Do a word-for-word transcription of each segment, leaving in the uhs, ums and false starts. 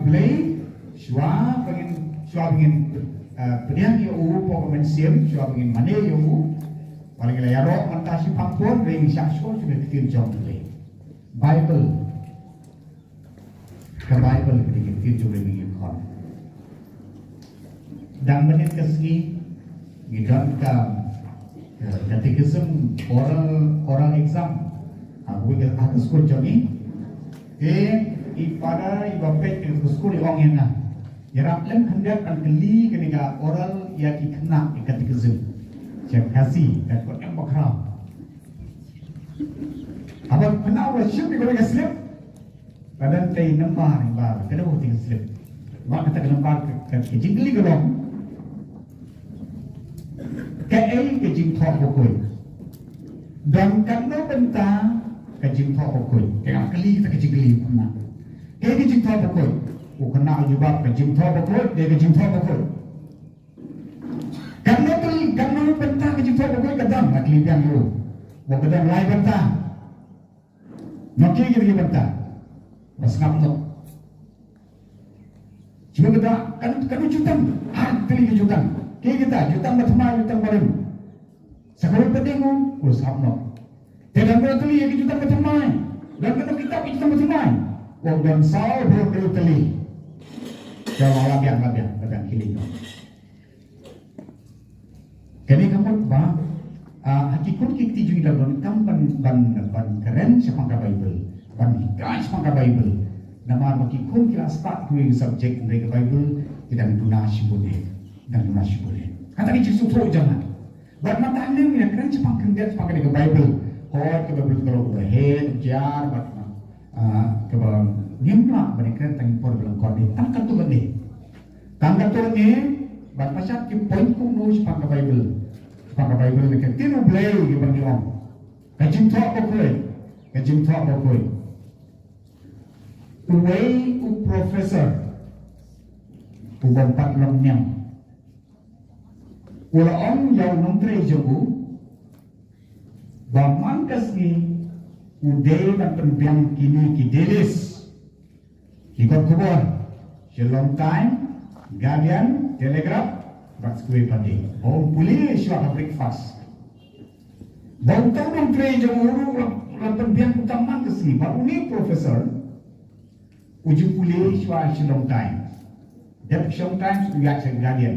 Blei, shuwa ba ngin, shuwa ba ngin, eh, pdiang ïa u hapoh ka mynsiem, shuwa ba ngin mane ïa u. Ba la ngi la ïaroh mynta shi pang por, ngin shah shuwa shuwa ka ktien jong U Blei. Bible. Ka Bible ka dei ka ktien jong U Blei ba ngi khot. Dang mynnin ka sngi ngi don ka, ka catechism oral, oral exam. Ha kawei ka, ha ka skul jong ngi. Te i father iba peit ïa ka skul i ong ïa nga, ïarap lem khyndiat ban kylli kane ka oral ïa ki khynnah ïa ka catechism. Sha Khasi, ka dei ka em bakhraw. Haba khynnah u la shim ïa kawei ka slip, ka don tei nambar, nambar, ka dei ka slip. Ba kata ka nambar ka, ka, ka jingkylli ka long, kaei ka jingthoh bakhuid? Don katno bynta ka jingthoh bakhuid? Ka nga kylli kata ka jingkylli kumne. Kaei ka jingthoh bakhuid? U khynnah u jubab, ka jingthoh bakhuid dei ka jingthoh bakhuid. Katno kylli, katno bynta ka jingthoh bakhuid? Ka don, nga kylli biang ïa u. Ba ka don lai bynta. Nokti ki bynta. Ba sngap noh. Shu kata, kan, kan u jutang. Ah, tylli ki jutang. Ki kita, jutang ba thymmai, jutang ba rim. Sa kawei pat dei u, u sngap noh. Te don ba tylli ki jutang ba thymmai. Don ba kitab ki jutang ba thymmai. Ong don saw bun tylli. Te la biang, la biang, la biang kylli noh. Kane ka mut ba, ah, ha ki khun ki kti jong ngi la donkam ban, ban, ban kren shaphang ka Bible, ban hikai shaphang ka Bible. Namar ba ki khun ki la stad kiwei ki subject hynrei ka Bible ki dang duna shibun eh, dang duna shibun eh. Kata ka jingsngewthuh jong nga. Bad mynta hangne ngi ïa kren shaphang khyndiat shaphang kane ka Bible. Hooid ka Bible ka long kaba heh, kaba jar, bad, ah, kaba ngim lah ban ïa kren tang ïa por ba lyngkot ne. Tang katto katne. Tang katto katne, ban pynshai ki point kumno shaphang ka Bible. Shaphang ka Bible ne ka ktien U Blei kiba ngi ong. Ka jingthoh bakhuid, ka jingthoh bakhuid. Uwei u professor, u bym pat long niam, u la ong ïa u nongtrei jong u, ba man ka sngi u dei ban pynbiang kine ki dailies. Ki kot khubor, Shillong Times, Guardian, Telegraph, bad sa kawei pat de. Ba un pule shuwa ka breakfast. Ba uta u nongtrei jong u ruh u la, u la pynbiang kumta man ka sngi. Bad une u professor, u ju pule shuwa Shillong Times. Dep Shillong Times u ïaid sha Guardian.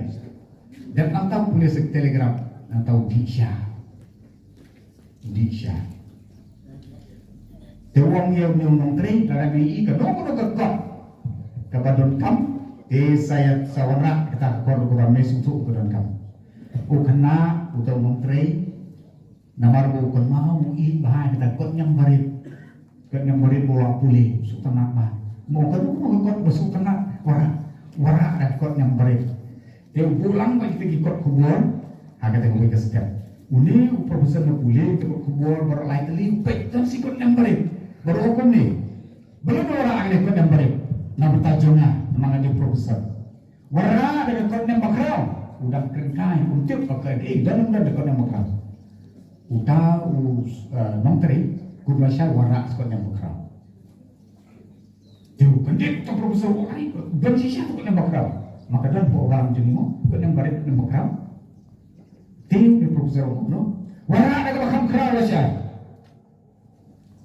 Dep nangta u pule sha Telegraph, nangta u dih sha. Dih sha. Te u ong ïa une u nongtrei, lada me ïohi kano kano ka kot kaba donkam, te sa ïa, sa wanrah kata ka kot kaba me sngewthuh ka donkam. U khynnah uta u nongtrei, namar ba u kynmaw u ïeit bha ïa kata ka kot niam barit. Kot niam barit ba u la pule, sngewtynnat bha. Mo kano kano ka kot ba sngewtynnat, wanrah, wanrah da ka kot niam barit. Te u buh lang bad kita ki kot khubor ha kata kawei ka step. Une u professor u la pule kita ki kot khubor baroh lai tylli, u peit tang shi kot niam barit. Baroh kumne. Balei me wanrah kane kot niam barit na bynta jong nga, namar nga dei u professor? Wanrah da ka kot niam bakhraw. U dang kren kai, um tip ba kaei, don, don da kot niam bakhraw. Uta u, eh, nongtrei, u lashai wanrah shi kot niam bakhraw. Te u kyndit uta u professor, u ong, ai, don shisha tu kot niam bakhraw. Ma ka don hapoh ka balang jong ngi mo, kot niam barit, kot niam bakhraw. Te une u professor u ong, no, wanrah da kaba kham khraw lashai.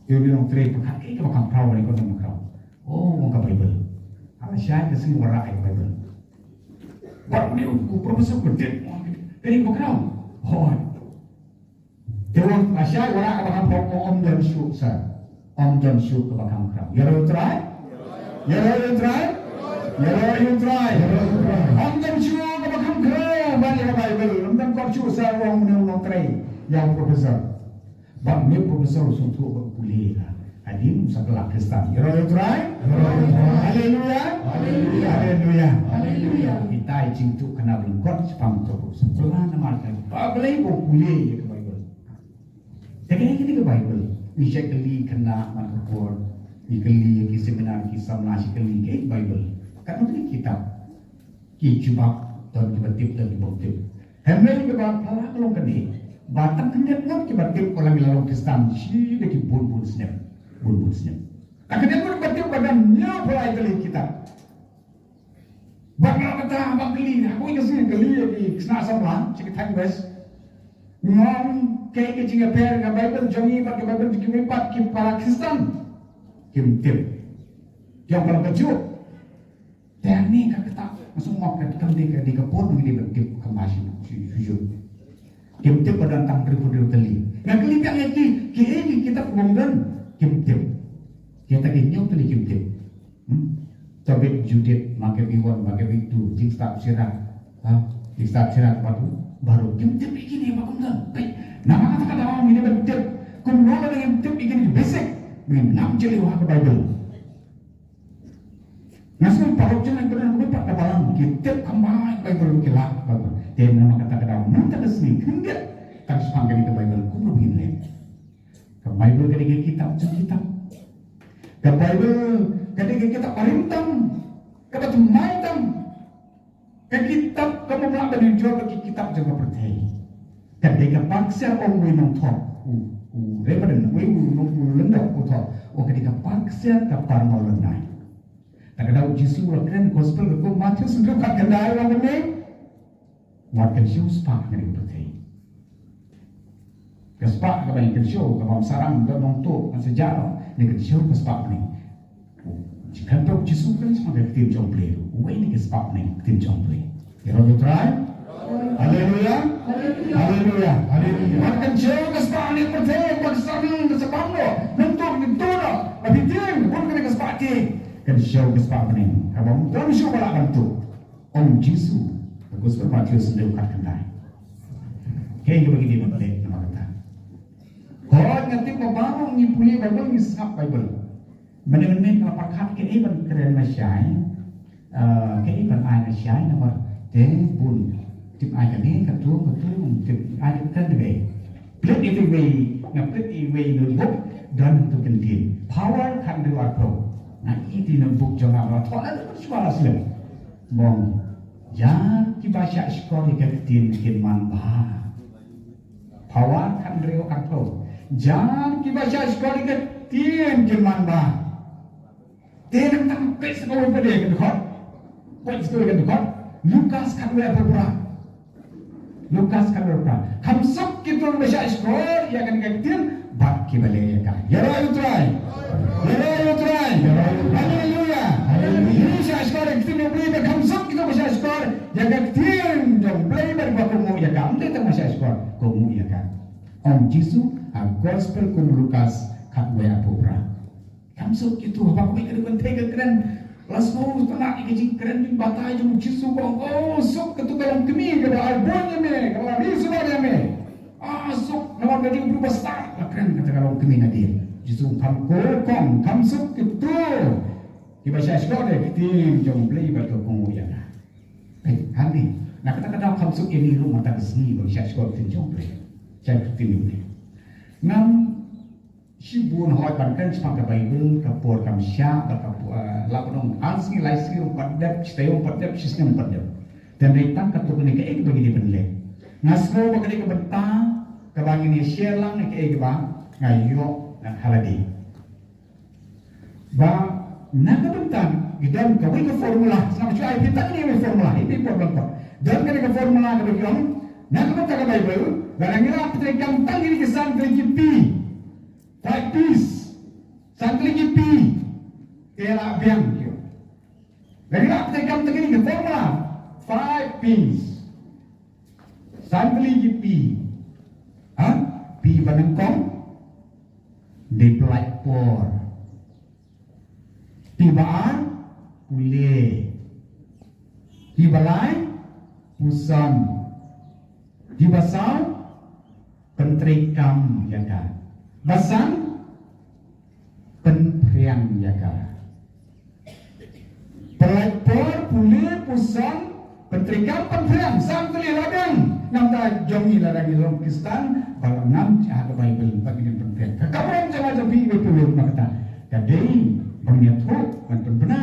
Te une u nongtrei u pyrkhat, kaei kaba kham khraw, wanrah kot niam bakhraw. Oh, u ong ka Bible. Lashai ka sngi wanrah ïa ka Bible. Bad une u professor u kyndit, u ong, kane kaba khraw. Hooid. Te u ong, lashai wanrah kaba kham khraw, ym don shuh sir. Ym don shuh kaba kham khraw. Ïaroh ïa u Trai? Ïaroh ïa u Trai? Ïaroh ïa u Trai. Ym don shuh kaba kham khraw ban ïa ka Bible. Ym don kot shuh sir, ong une u nongtrei ïa u professor. Bad une u professor u sngewthuh bad u pule ïa ka. Hadien u sa kylla Khristan. Ïaroh ïa u Trai? Haleluya. Haleluya. Haleluya. Haleluya. Kita i jingtuh kane ba lyngkot shaphang uta u professor. Pynlong namar ka ba Blei ba u pule ïa ka Bible. Te kane, kane ka Bible, ngi shait kylli khynnah man ka por, ngi kylli ki seminar, ki samla, shait kylli kaei ka Bible. Katno tylli ki kitab, ki jubab, don kiba tip, don kiba tip. Hynrei kaba phylla ka long kane, ba tang khyndiat ngut kiba tip ba la ngi la long Khristan, shi da ki bun bun snem, bun bun snem. Tang khyndiat ngut kiba tip ba don hynñiewphew lai tylli ki kitab. Bad nga kata, bad kylli, ha kawei ka sngi kylli ïa ki khynnah samla sha ki thaiñ West. Nga ong, kaei ka jingïapher ka Baibl jong ngi bad ka Baibl jong kiwei pat ki para Khristan? Kim tip. Ki ong, ka long kajuh. Te hangne ka kata, nga sngewmut, ka kam dei, ka dei ka por ba ngi dei ban tip, ka ma shi, shi, shi, shi. Kim tip ba don tang hynriew hynriew tylli. Nga kylli biang ïa ki, kiei ki kitab ba ym don? Kim tip. Kita ki hynñiew tylli kim tip. Hmm? Tobit, Judith, Maccabees One, Maccabees Two, Jingstad Sirah. Ha? Jingstad Sirah Baruh, Baruh. Kim tip ïa kine ba kum don. Peit, namar kata ka daw ngi dei ban tip. Kumno lada ngim tip ïa kine ki basic, ngim nang jylliew ha ka Baibl. Nga sngew paralok jong nga kaba don kawei pat ka balang, ki tip kumba ïa ka Baibl, ki lah Baibl. Te namar kata ka daw mynta ka sngi khyndiat tang shaphang kane ka Baibl kumno ba ngin leh. Ka Baibl ka dei ka kitab jong kitab. Ka Baibl ka dei ka kitab barim tam, kaba thymmai tam. Ka kitab kaba ym lah ban ïoh jur bad ki kitab jong ka pyrthei. Ka dei ka par ksiar, ong uwei u nongthoh, u, u Reverend, uwei u nong, u lyngdoh u thoh, ong ka dei ka par ksiar, ka par mawlynnai. Te ka daw u Jisu u la kren, Gospel ka kum Mathaios hynriew khatkhyndai, u ong kumne: Wat kynshew spah ha kane ka pyrthei. Ka spah kaba ngi kynshew, kaba ym sarang, kaba ym tuh, ngan sa jah noh, ngi kynshew ka spah bneng. Jingkren u Jisu, kren shaphang ka ktien jong U Blei ruh. Uwei na ki spah bneng, ka ktien jong U Blei. Ïaroh ïa U Trai. Haleluya. Haleluya. Haleluya. Wat kynshew ka spah ha kane ka pyrthei, wat sarang, ka sa bam noh, ngi tuh, ngi tuh noh, ba phi tieng, bun kane ka spah tieng. Kynshew ka spah bneng, kaba ym don shuh ba lah ban tuh. Ong Jisu, ha ka Gospel Mathaios hynriew khatkhyndai. Kaei kaba ngi dei ban leh namar kata? Hooid, nga tip ba baroh ngi pule Baibl, ngi sngap Baibl. Mynne mynne nga la pyrkhat kaei ban kren lashai, eh, kaei ban ai lashai namar te bun tip ai kane, kato, kato, tip ai kane. Plie ïa iwei, nga plie ïa iwei notebook, don hangto ka ktien. Power khathynriew arphew. Nga ïohi ïa ka notebook jong nga, nga la thoh, nga la thoh shuwa la slem. Ong, ïa kiba shahshkor ïa ka ktien kin manbha. Power khathynriew arphew. Ïa kiba shahshkor ïa ka ktien kin manbha. Te nangta peit sa kawei pat de ka dkhot. Peit sa kawei ka dkhot. Lukas khatwei arphew phra. Lukas khatwei arphew phra. Kham suk kito kiba shahshkor ïa kane ka ktien bad kiba leh ïa ka. Ïaroh ïa U Trai. Ïaroh ïa U Trai. Haleluya. Haleluya. Ngi shahshkor ïa ka ktien jong U Blei bad kham suk kito kiba shahshkor ïa ka ktien jong U Blei bad ba kohnguh ïa ka. Ym dei tang ba shahshkor, kohnguh ïa ka. Ong Jisu ha Gospel kum Lukas khatwei arphew phra. Kham suk kito, haba kawei ka dei ban thei ka kren. La sngewtynnat ïa ka jingkren jingbatai jong u Jisu, ba ong, oh, suk kito ka longkmie kaba arbun ïa me, kaba ri shuwa ïa me. Ah, suk, namar ka dei u briew ba stad, la kren kata ka longkmie nadien. Jisu ong, kham, ko kong, kham suk kito kiba shahshkor ïa ka ktien jong U Blei bad ka kohnguh ïa ka. Peit hangne, na kata ka daw kham suk ïa ngi ruh mynta ka sngi ba ngi shahshkor ïa ka ktien jong U Blei. Shah ïa ka ktien jong U Blei. Ngam shibun hooid ban kren shaphang ka Baibl, ka por kam shah, bad ka por, eh, lah ban ong ar sngi lai sngi ruh pat dep, shi taïew pat dep, shi snem pat dep. Te hynrei tang katto katne kaei kaba ngi dei ban leh. Nga sngew ba ka dei ka bynta kaba ngin ïa share lang ïa kaei kaba nga ïoh na ka lade. Ba na ka bynta, ki don kawei ka formula, sngap shuwa, ïa phi tang ïa kawei formula, ïa phi por ban kot. Don kawei ka formula kaba ki ong, na ka bynta ka Baibl, lada ngi lah treikam tang ïa ki san tylli ki P. Five Ps. San tylli ki P. Te la biang ki ong. Lada ngi lah treikam tang ïa ki formula. Five Ps. San tylli ki P. Ha? P ba nyngkong, dei pyllait por. P ba ar, pule. P ba lai, puson. P ba saw, pyntreikam ïa ka. Ba san, pynphriang ïa ka. Pyllait por, pule, puson, pyntreikam, pynphriang, san tylli la biang. Namar jong ngi lada ngi long Khristan, ba la ngam ha ka Baibl ba ngin pynphriang. Ka kamram jong nga jong phi iwei pa iwei ruh mynta. Ka dei ban ïathuh, ban pynbna,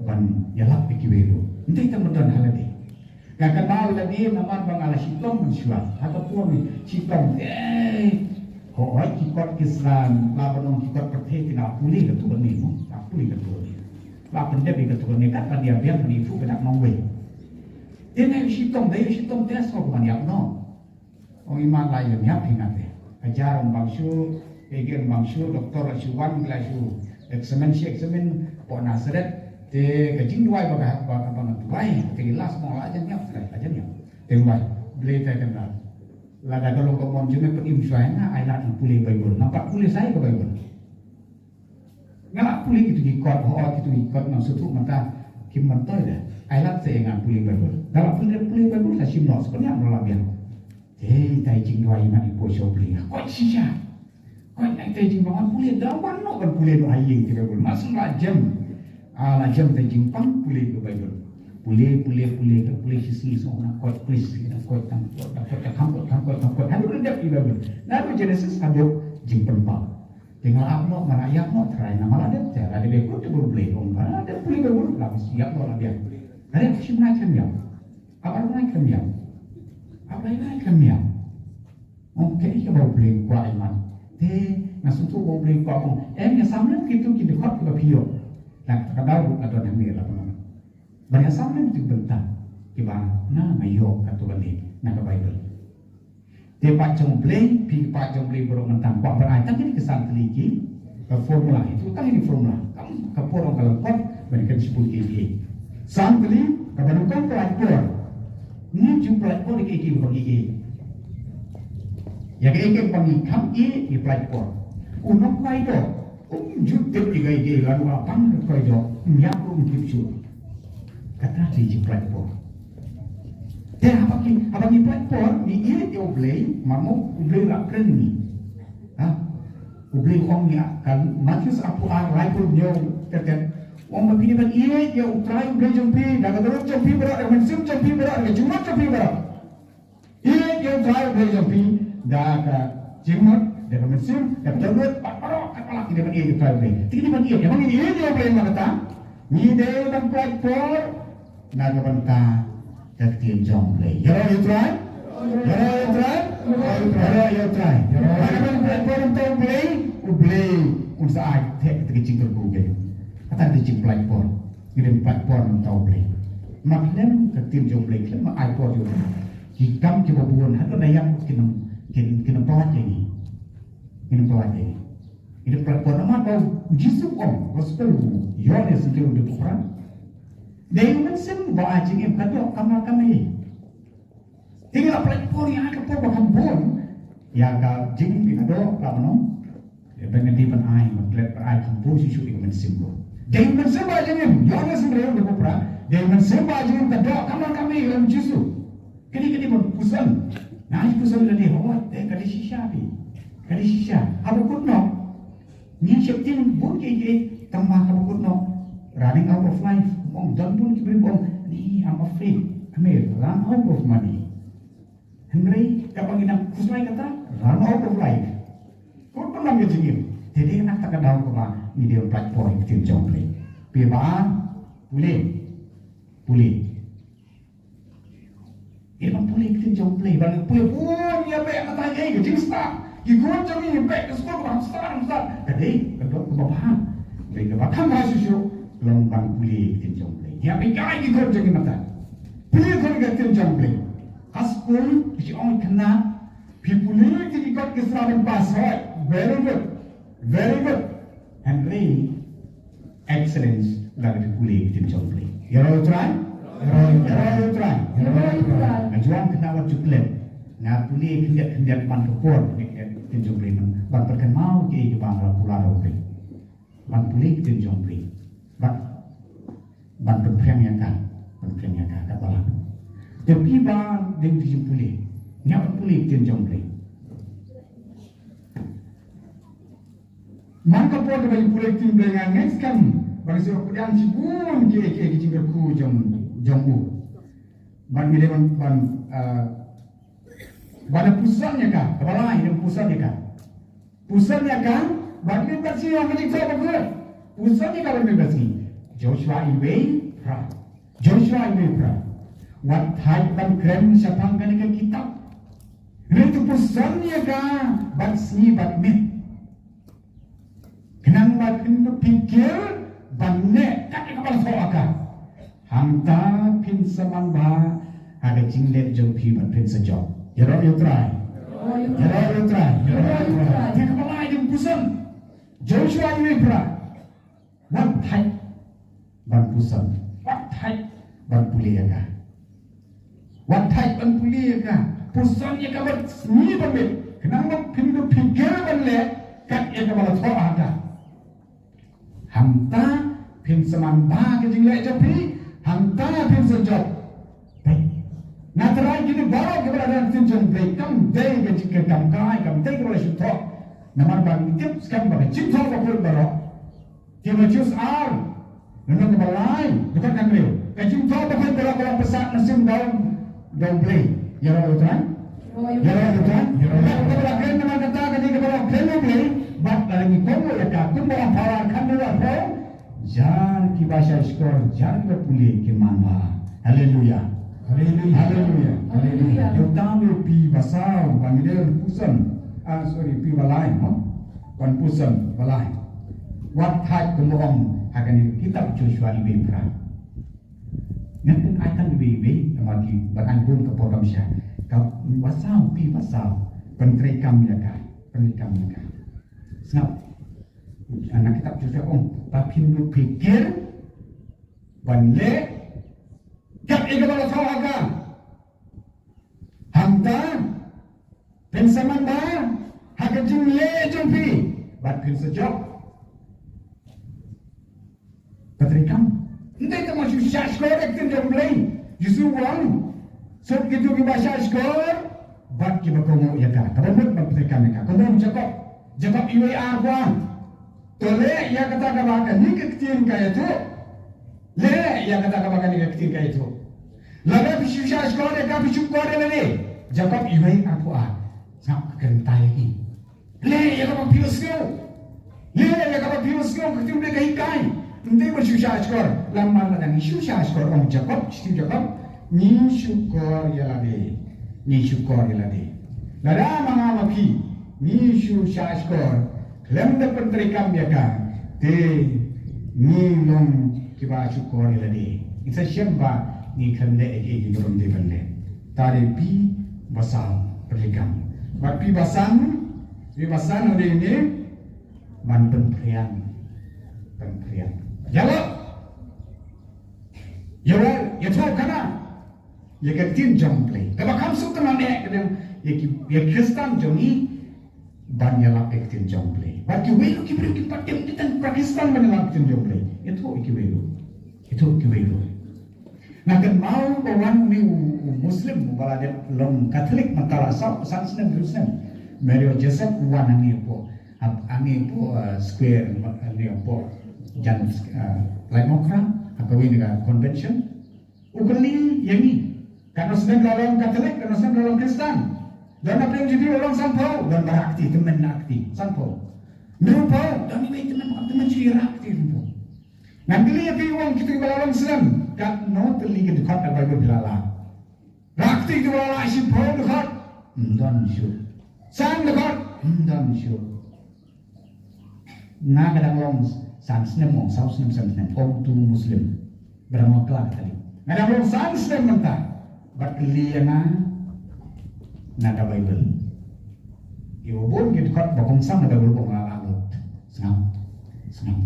ban ïalap ïa kiwei ruh. Ym dei tang ban don ha lade. Nga kynmaw ïa lade namar ba nga la shitom mynshuwa. Ha ka por ngi shitom. Eh. Hooid ki kot ki sla, la ban ong ki kot pyrthei te nga pule katto katne mo. Nga pule katto katne. Ba pyndep ïa ka tukun ne kat ban ïa biang ban ïa phuh ka dak nongwei. Te ne shitom dei shitom te sngewbha ban ïap noh. Ong i man la ïa ïap hi nga te. Hajar ong bang shu, ege ong bang shu, doktor la shu wan la shu. Examine shi examine po Nazareth. Te ka jingduwai ba ka ba ka ba nga duwai. Te last mong la jan ïap te la jan ïap. Te wai. Blei te kan la. Lada ka long ka mon jong me pynim shuwa nga ai lad pule Baibl. Nampak pule sa ïa ka Baibl. Nga la pule kitu ki kot, ho kitu ki kot nang sutu mata kim mantoi da. Ai lad sa ïa nga pule Baibl. Nga la pule pule Baibl sa shim noh sa pynïap noh la biang. Te tai jingduwai mat i po sha u Blei nga. Koit shisha. Koit nai tai jingduwai pule da wan noh ban pule noh ha ïing ki Baibl. Mas la jem. Ah, la jem tai jingpang pule ki Baibl. Pule pule pule ka pule shi sngi song na koit pule shi sngi na koit tang koit tang koit tang koit tang koit tang koit. Haduh la dep i Baibl. Naduh Genesis haduh Jingpynpaw. Te nga la ap noh, nga la ïap noh, trai na ma la dep te, la dep ïa kut te bor Blei ong, nga la dep pule Baibl, la bes ïap noh la biang. Nga dep shim nai khlem ïap. Ap ar nai khlem ïap. Ap lai nai khlem ïap. Ong kaei kaba U Blei u kwah ïa nga. Te nga sngewthuh ba U Blei u kwah ong, em ïa sam lem kitu ki dkhot kiba phi ïoh. Lada ka daw ruh ka don hangne la pynong. Ban ïa sam lem kitu ki bynta kiba nga nga ïoh katto katne na ka Baibl. Te paid jong U Blei, phi ki paid jong U Blei baroh mynta kwah ban ai tang kine ki san tylli ki, ka formula, itu tang kine formula. Kam ka por ong ka long kot ban kren shibun kiei kiei. San tylli kaba nyngkong, pyllait por. Ngi ju pyllait por ïa kiei kiei ba ngi ïeit. Ïa kiei kiei ba ngi kham ïeit ngi pyllait por. U nongkhwai doh um ju tip ïa kiei kiei lada u la pang ka khwai doh, um ïap ruh um tip shuh. Kata dei jingpyllait por. Te haba ki, haba ngi pyllait por, ngi ïeit ïa U Blei, ma mo U Blei u la kren ngi. Ha? U Blei u ong ïa ka Mathaios arphew ar, laiphew hynñiew, tet tet. U ong ba phi dei ban ïeit ïa U Trai U Blei jong phi da ka dohnud jong phi baroh, da ka mynsiem jong phi baroh, da ka jingmut jong phi baroh. Ïeit ïa U Trai U Blei jong phi da ka jingmut, da ka mynsiem, da ka dohnud, bad baroh katba lah ngi dei ban ïeit ïa U Trai U Blei. Te ngi dei ban ïeit, ïa ba ngi ïeit ïa U Blei, ma kata ngi dei ban pyllait por na ka bynta ka ktien jong U Blei. Ïaroh ïa U Trai? Ïaroh ïa U Trai? Ïaroh ïa U Trai. Lada ngi pyllait por na ka bynta U Blei, U Blei un sa ai theh kata ka jingkyrkhu. Kata ka jingpyllait por. Ngi dei ban pyllait por na ka bynta U Blei. Ma khlem ka ktien jong U Blei, khlem ma ai por jong U Blei, ki kam kiba bun haduh na ïap kin kin kin pyllait ïa ngi. Kin pyllait ïa ngi. Ngi dei ban pyllait por namar ba U Jisu u ong, Gospel u Ïoannis hynriew, dkhot phra. Dei U Mynsiem ba ai jingim, ka doh kamar kamei. Te ngi la pyllait por ïa ka por ba kham bun ïa ka jingim, ka doh, ka ba nong. Ïa ba ngi dei ban ai, ban klet ban ai kham bun shuh shuh ïa ka mynsiem ruh. Dei U Mynsiem ba ai jingim, Ïoannis hynriew, dkhot phra. Dei U Mynsiem ba ai jingim, ka doh kamar kamei, ong U Jisu. Kane ka dei ban puson. Nga ai puson lane, hooid, te ka dei shisha phi. Ka dei shisha. Haba kut noh. Ngi sheptieng bun kiei kiei, tang ma kaba kut noh, running out of life. Ong don bun ki briew ba ong, ni, I'm afraid I may run out of money. Hynrei kaba ngi dang khuslai kata, run out of life. Kut pynlong ka jingim. Te dei na kata ka daw kaba ngi dei ban pyllait por ïa ka ktien jong U Blei. Phi ba, pule. Pule. Ïa ban pule ktien jong U Blei, ban pule bun ïa beh, kata ei ka jingstad. Ki khun jong ngi beh ka skul, ban stad, ban stad. Ka dei ka doh kaba bha. Dei kaba kham bha shuh shuh long ban pule ktien jong U Blei. Ïa beh, ka ei ki khun jong ngi mynta. Pule khun ka ktien jong U Blei. Ka skul ki ong khynnah, phi pule ïa ki kot ki sra ban pass, hooid. Very good. Very good. Hynrei excellence la ka pule ktien jong U Blei. Ïaroh ïa U Trai? Ïaroh ïa U Trai. Ïaroh ïa U Trai. Nga ju ong khynnah wat ju klet. Nga pule khyndiat khyndiat man ka por, khyndiat khyndiat ktien jong U Blei, ban pynkynmaw kiei kiei ba nga la kular ïa U Blei. Ban pule ktien jong U Blei. Ban, ban pynphriang ïa ka. Pynphriang ïa ka, ka balang. Te phi ba dei u dei jingpule. Nga ban pule ktien jong U Blei. Man ka por kaba ngi pule ktien Blei, nga ngeit skhem ba ngi shu pdiang shibun ki, ki, ki jingkyrkhu jong, jong u. Bad ngi dei ban, ban, ah, ban puson ïa ka, kaba lai, ngi dei ban puson ïa ka. Puson ïa ka, bad ngi pat shu ïa ka jingkyrkhu ba kyrkhu. Puson ïa ka bad ngi pat shu. Joshua iwei phra. Joshua iwei phra. Wat thait ban kren shaphang kane ka kitab. Hynrei to puson ïa ka bad sngi bad miet. Khnang ba kin pynkylla Ban leh kat ïa kaba la thoh ha ka. Hangta phin sa man bha ha ka jingleh jong phi bad phin sa jop. Ïaroh ïa U Trai. Ïaroh ïa U Trai. Ïaroh ïa U Trai. Te kaba lai dang puson. Joshua ïa u Abraham. Wat thait ban puson. Wat thait ban pule ïa ka. Wat thait ban pule ïa ka. Puson ïa ka bad sngi bad miet. Khnang ba phin da phikir ban leh kat ïa kaba la thoh ha ka. Hangta phin sa man bha ka jingleh jong phi, hangta phin sa jop. Peit. Nga tharai kine baroh kiba la don ha ka ktien jong U Blei, kam dei ka jingkyrkhu, kam dei kaba la shu thoh. Namar ba ngi tip skhem ba ka jingthoh bakhuid baroh. Timotheus ar, lynnong kaba lai, dkhot khathynriew. Ka jingthoh bakhuid baroh ka la pynsah mynsiem da U Blei. Ïaroh ïa U Trai. Ïaroh ïa U Trai. Ïaroh ïa U Trai. Kaba la kren namar kata ka dei kaba la kren U Blei. Bad lada ngi kohnguh ïa ka kumba ong Paul ar khathynriew arphew. Jar kiba shahshkor, jar kiba pule kin man bha. Haleluya. Haleluya. Haleluya. Haleluya. Ïa uta u phi basaw ba ngi dei ban puson. Ah, sorry, phi ba lai, no? Ban puson ba lai. Wat thait kumba ong ha kane ka kitab Joshua library. Ngan pyn-ai tang iwei iwei, namar ki ban ai bun ka por kam shai. Ka basaw, phi basaw, pyntreikam ïa ka, pyntreikam ïa ka. Sngap. Na kitab Joshua ong, ba phin ïoh phikir ban leh kat ïa kaba la thoh ha ka. Hangta phin sa man bha ha ka jingleh jong phi bad phin sa jop. Pyntreikam. Ym dei tang ba shu shahshkor ïa ka ktien jong U Blei. Jisu u ong, suk kito kiba shahshkor bad kiba kohnguh ïa ka. Kaba mut ban pyntreikam ïa ka. Kumba ong Jakob. Jakob wei ar ba ong, to leh ïa kata kaba kane ka ktien ka ïathuh. Leh ïa kata kaba kane ka ktien ka ïathuh. Lada phi shu shahshkor ïa ka, phi shukor ïa lade. Jakob wei ar ba ong, sngap, ka kren ïa ngi. Leh ïa kaba phi ïohsngew. Leh ïa kaba phi ïohsngew, ka ktien U Blei ka hikai. Ym dei ban shu shahshkor. Namar lada ngi shu shahshkor, ong Jakob, shithi Jakob, ngi shukor ïa lade. Ngi shukor ïa lade. Lada ma nga ma phi ngi shu shahshkor khlem da pyntreikam ïa ka, te ngi long kiba shukor ïa lade. Ngi sa shem ba ngi khlem leh ïa ki jingburom dei ban leh. Te dei phi basan, pyntreikam. Bad phi basan, phi basan u dei ne ban pynphriang. Pynphriang. Ïa la. Ïa la, ïathuh khana ïa ka ktien jong U Blei. Kaba kham suk tang ne ka dei ïa ki, ïa ki Khristan jong ngi ban ïalap ïa ka ktien jong U Blei. Bad kiwei ruh ki briew kim pat tip, ki tang para Khristan ban ïalap ïa ka ktien jong U Blei. Ïathuh ïa kiwei ruh. Ïathuh ïa kiwei ruh. Nga kynmaw ba wan une u, u Muslim uba la dep long Katholik mynta la saw san snem hynriew snem. Mario Joseph u wan hangne hapoh, hap, hangne hapoh, uh, square, hangne hapoh jan, uh, Laitumkhrah, ha kawei na ka convention. U kylli ïa ngi. Katno snem la long Katholik, katno snem la long Khristan? Don na pdeng jong phi ba long sanphew, don ba rah kti, tymmen rah kti, sanphew. Hynriewphew, don iwei tymmen, tymmen shi rah kti, sanphew. Ngan kylli ïa phi, u ong, kito kiba la long slem, katno tylli ki dkhot na Baibl phi la lah? Rah kti kiba la lah shiphew dkhot? Ym don shuh. San dkhot? Ym don shuh. Nga ka dang long san snem, ong, saw snem, san snem, ong utu u Muslim. Ba dang long kla Katholik. Nga dang long san snem mynta. Bad kylli ïa nga na ka Baibl. Ïa u bun ki dkhot ba kongsan na ka Baibl ba nga la lah lut. Sngap. Sngap.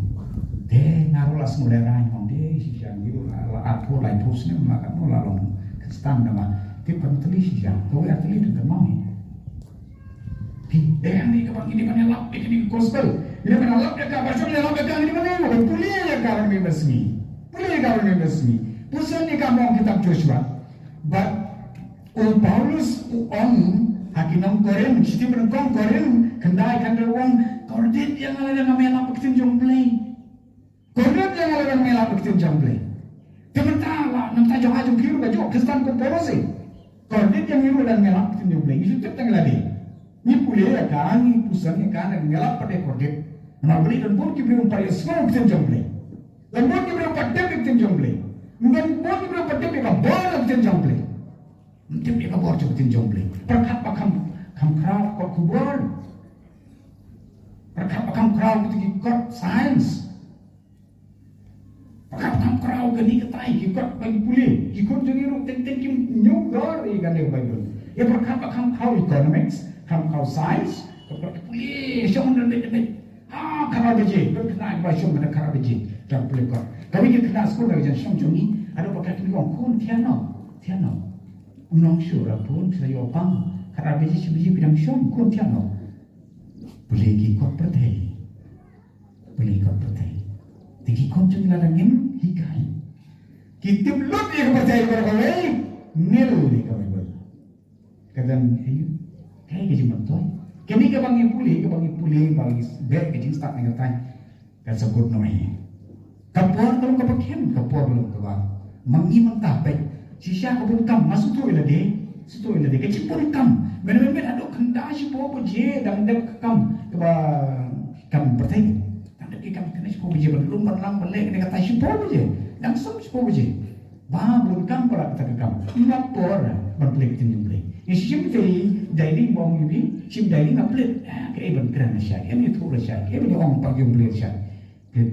Te nga ruh la sngewlehraiñ, ong, te shisha ngi ruh la, la arphew, laiphew snem la, katno la long Khristan, namar te pynthylli shisha. Kawei ar tylli te thymmai. Phi, dei hangne kaba ngi dei ban ïalap ïa kane ka gospel. Ngi dei ban ïalap ïa ka, ba shong ïalap ïa ka, ngi dei ban ïalap, ban pule ïa ka baroh mynta ka sngi. Pule ïa ka baroh mynta ka sngi. Puson ïa ka, ong kitab Joshua. Bad u Paulus u ong ha ki nong Korinth, shithi ba nyngkong Korinth khyndai, khyndai, u ong, kordit ïa nga lada ngam ïalap ïa ka ktien jong U Blei. Kordit ïa nga lada ngam ïalap ïa ka ktien jong U Blei. Te mynta la, na ka bynta jong nga jong phi ruh kajuh, Khristan kum Paulus hi. Kordit ïa ngi ruh lada ngam ïalap ïa ka ktien jong U Blei. Ngi shu tip tang ïa lade. Ngi pule ïa ka, ngi puson ïa ka, lada ngam ïalap pat de kordit. Namar balei? Don bun ki briew ym pat ïohsngew ïa ka ktien jong U Blei. Don bun ki briew ym pat tip ïa ka ktien jong U Blei. Don bun ki briew ym pat tip ïa ka bor ka ktien jong U Blei. Ym tip ïa ka bor jong ka ktien jong U Blei. Pyrkhat ba kham, kham khraw kot khubor. Pyrkhat ba kham khraw kito ki kot science. Kane katai ki kot ba ngi pule, ki khun jong ngi ruh teng teng kim ñiew dor ïa kane ka Baibl. Ïa pyrkhat ba kham khaw economics, kham khaw science, ka kot ki pule shong dang dei dei. Ha, khatar baje, pynkhana ba shong khatar khatar baje, dang pule kot. Kawei ka khynnah skul na ka jan shong jong ngi, haduh ba ka kynmaw khun thiah noh, thiah noh. Ym long shuh ra khun, phi la ïoh pang, khatar baje shi baje phi dang shong, khun thiah noh. Pule ki kot pyrthei. Pule ki kot pyrthei. Te ki khun jong ngi lada ngim hikai, ki tip lut ïa ka pyrthei baroh kawei, nil ïa ka Baibl. Ka don aïu? Kaei ka jingmyntoi? Kane kaba ngi pule, kaba ngi pule, ba ngi beh ka jingstad na ka tai. Ka sa kut noh hi. Ka por ka long kaba khem, ka por ka long kaba ma ngi mynta peit. Shisha ka bun kam, nga sngewthuh ïa lade, sngewthuh ïa lade. Ka jingbun kam. Mynta mynta haduh khyndai shiphew baje dang dep ka kam, kaba kam pyrthei. Dang dep ki kam kane shiphew baje ban lum ban lang ban leh kane katai shiphew baje. Dang sum shiphew baje. Ba bun kam para kata ka kam. Ym lah por ban pule ktien jong U Blei. Ngi shim te diary ba ong ïa ngi, shim diary nga pule. Ah, kaei ban kren lashai, kaei ban ïathuh lashai, kaei ban ïa ong pat ïa U Blei lashai. Pule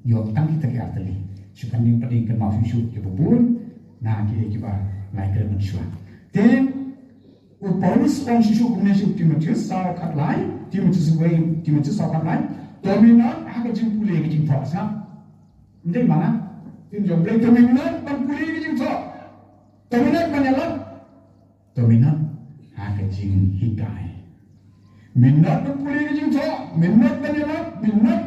ïoh tang kita ki artylli. Shu kan ning pat ning kynmaw shuh shuh kiba bun na kiei kiba lai kren mynshuwa. Te u Paulus u ong shuh shuh kumne sha u Timotheus saw khatlai, Timotheus wei, Timotheus saw khatlai. To minot ha ka jingpule ka jingthoh, sngap. Ym dei ma nga. Ktien jong U Blei, to minot ban pule ka jingthoh. To minot ban ïalap. To minot ha ka jinghikai. Minot ban pule ka jingthoh, minot ban ïalap, minot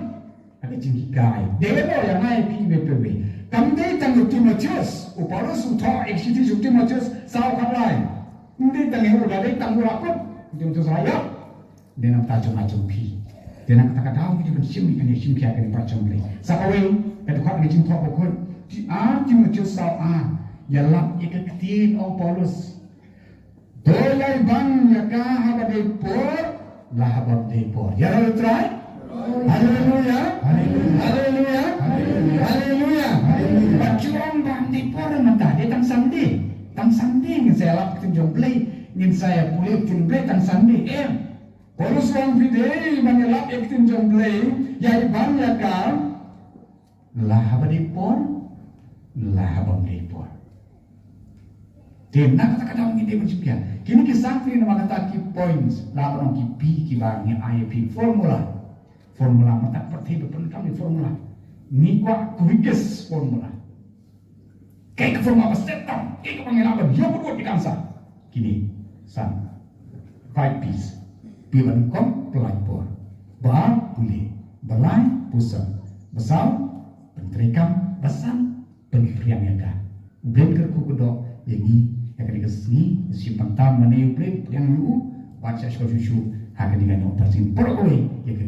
ha ka jinghikai. Dei mo ïa nga ïa phi iwei pa iwei. Kam dei tang u Timotheus, u Paulus u thoh ïa ka shithi sha u Timotheus saw khatlai. Ym dei tang ïa u, la dei tang u la kut, u Timotheus la ïap. Dei na ka bynta jong nga jong phi. Dei na kata ka daw ngi dei ban shim ïa kane, shim khia ïa kane baroh jong U Blei. Sa kawei, ka dkhot ka jingthoh bakhuid. Ti ar Timotheus saw ar. Ïalap ïa ka ktien ong Paulus. To ïai ban ïa ka haba dei por, la haba ym dei por. Ïaroh ïa U Trai? Haleluya. Haleluya. Haleluya. Haleluya. Haleluya. Ba ju ong ba ym dei por mynta, dei tang Sunday. Tang Sunday ngin sa ïalap ktien jong U Blei, ngin sa ïa pule ktien U Blei tang Sunday. Em. Paulus u ong phi dei ban ïalap ïa ka ktien jong U Blei, ïai ban ïa ka, la haba dei por, la haba ym dei por. Te na kata ka daw ngi dei ban shim khia. Kine ki san tylli namar kata ki points, la ban ong ki P kiba ngi ai ïa phi, formula. Formula, mynta ka pyrthei ba pynkam ïa formula. Ngi kwah quickest formula. Kaei ka formula ba step down, kaei kaba ngi lah ban ïoh bud ïa ka answer. Kine san, five P's. P ba nyngkong, pyllait por. Ba ar, pule. Ba lai, puson. Ba saw, pyntreikam. Ba san, pynphriang ïa ka. U Blei un kyrkhu kyrdoh ïa ngi ïa kane ka sngi, shim bynta mane U Blei, pdiang ïa u bad shah shuh shuh shuh ha kane ka nongpynim por kawei ïa ka